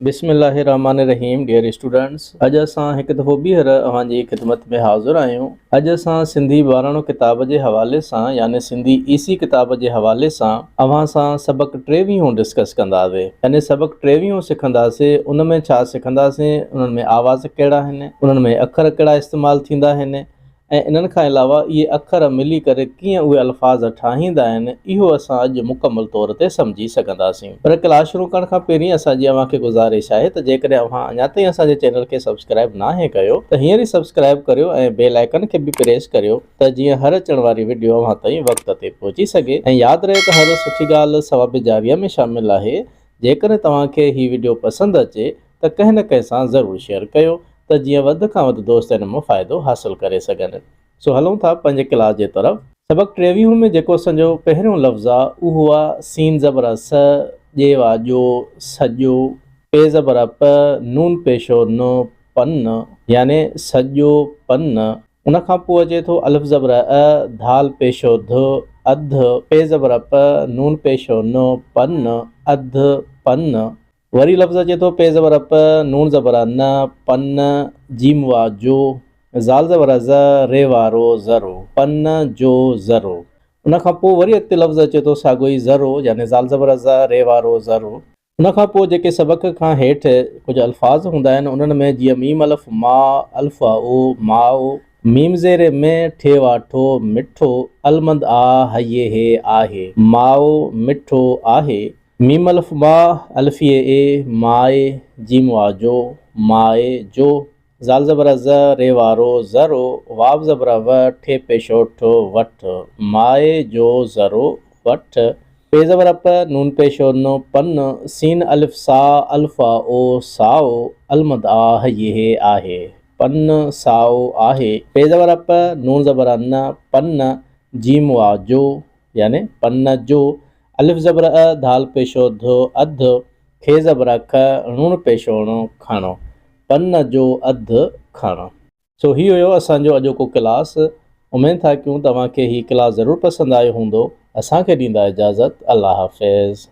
بسم الله الرحمٰن الرحيم ڊيئر اسٽوڊنٽس اڄ اسان هڪ دفعو ٻيهر اوهان جي خدمت ۾ حاضر آهيون اڄ اسان سنڌي ٻاراڻو ڪتاب جي حوالي سان يعني سنڌي اي سي ڪتاب جي حوالي سان اوهان سان سبق ٽيويهون ڊسڪس ڪنداسي يعني سبق ٽيويهون سکنداسي ان ۾ ڇا سکنداسين انهن ۾ آواز ڪهڙا آهن انهن ۾ اکر ڪهڙا استعمال ٿيندا آهن ۽ انهن کان علاوه اهي اکر ملي ڪري ڪيئن اهي الفاظ ٺاهيندا آهن، اهو اسان اڄ مڪمل طور تي سمجهي سگهنداسين. پر ڪلاس شروع ڪرڻ کان پهرين اسان جي اوهان کي گذارش آهي ته جيڪڏهن اوهان اڃا تائين اسان جي چينل کي سبسڪرائيب ناهي ڪيو ته هينئر ئي سبسڪرائيب ڪريو ۽ بيل آئيڪن کي به پريس ڪريو ته جيئن هر اچڻ واري وڊيو اوهان تائين وقت تي پهچي سگهي ۽ ياد رهي ته هر سٺي ڳالهه ثواب جاريه ۾ شامل آهي جيڪڏهن توهان کي هي وڊيو پسند اچي ته ڪنهن نه ڪنهن سان ضرور شيئر ڪيو ته جيئن وڌ کان وڌ دوست ان مان فائدو حاصل ڪري سگهن. سو هلون ٿا پنهنجي ڪلاس جي طرف. سبق ٽيويهون ۾ جيڪو اسان جو پهريون لفظ آ اهو آ سين زبر س، ڄ وا ڄو، سڄو، پ زبر پ، نون پيشو ن، پن، يعني سڄو پن. ان کان پوء اچي ٿو الف زبر ا، ڌال پيشو ڌ، اڌ، پ زبر پ، نون پيشو ن، پن، اڌ، پن. وري لفظ اچي ٿو پ زبر پ، نون زبر ن، پن، جيم وا جو، ذال زبر ز، ري وارو ذرو، پن جو ذرو. ان کان پوء وري اڳتي لفظ اچي ٿو ساڳيو ئي ذرو يعني ذال زبر ز، ري وارو ذرو. ان کان پوء جيڪي سبق کان هيٺ ڪجهه الفاظ هوندا آهن انهن ۾ جيئن ميم الف ما، الف آ او، ماء، ميم زير م، ٺ وا ٺو، مٺو، المد آ، ه ي هي، آهي، ماء، مٺو، آهي. ميم الف ما، الف ي اي، ماء، جيم وا جو، ماء جو، ذال زبر ز، ري وارو ذرو، واو زبر و، ٺ پيشو ٺ، وٺ، ماء جو ذرو، وٺ، پ زبر پ، نون پيشو ن، پن، سين الف سا، الف آ او، سائو، المد آ ه ي هي، آهي، پن، سائو، آهي، پ زبر پ، نون زبر ن، پن، جيم وا جو، يعني پن جو، الف زبر ا، ڌال پيشو ڌ، اڌ، خ زبر خ، ڻ پيشو ڻ، کڻ، پن جو اڌ کڻ. سو هي هيو اسان جو اڄوڪو ڪلاس. اميد ٿا ڪيون توهان کي هي ڪلاس ضرور پسند آيو هوندو. اسان کي ڏيندا اجازت. الله حافظ.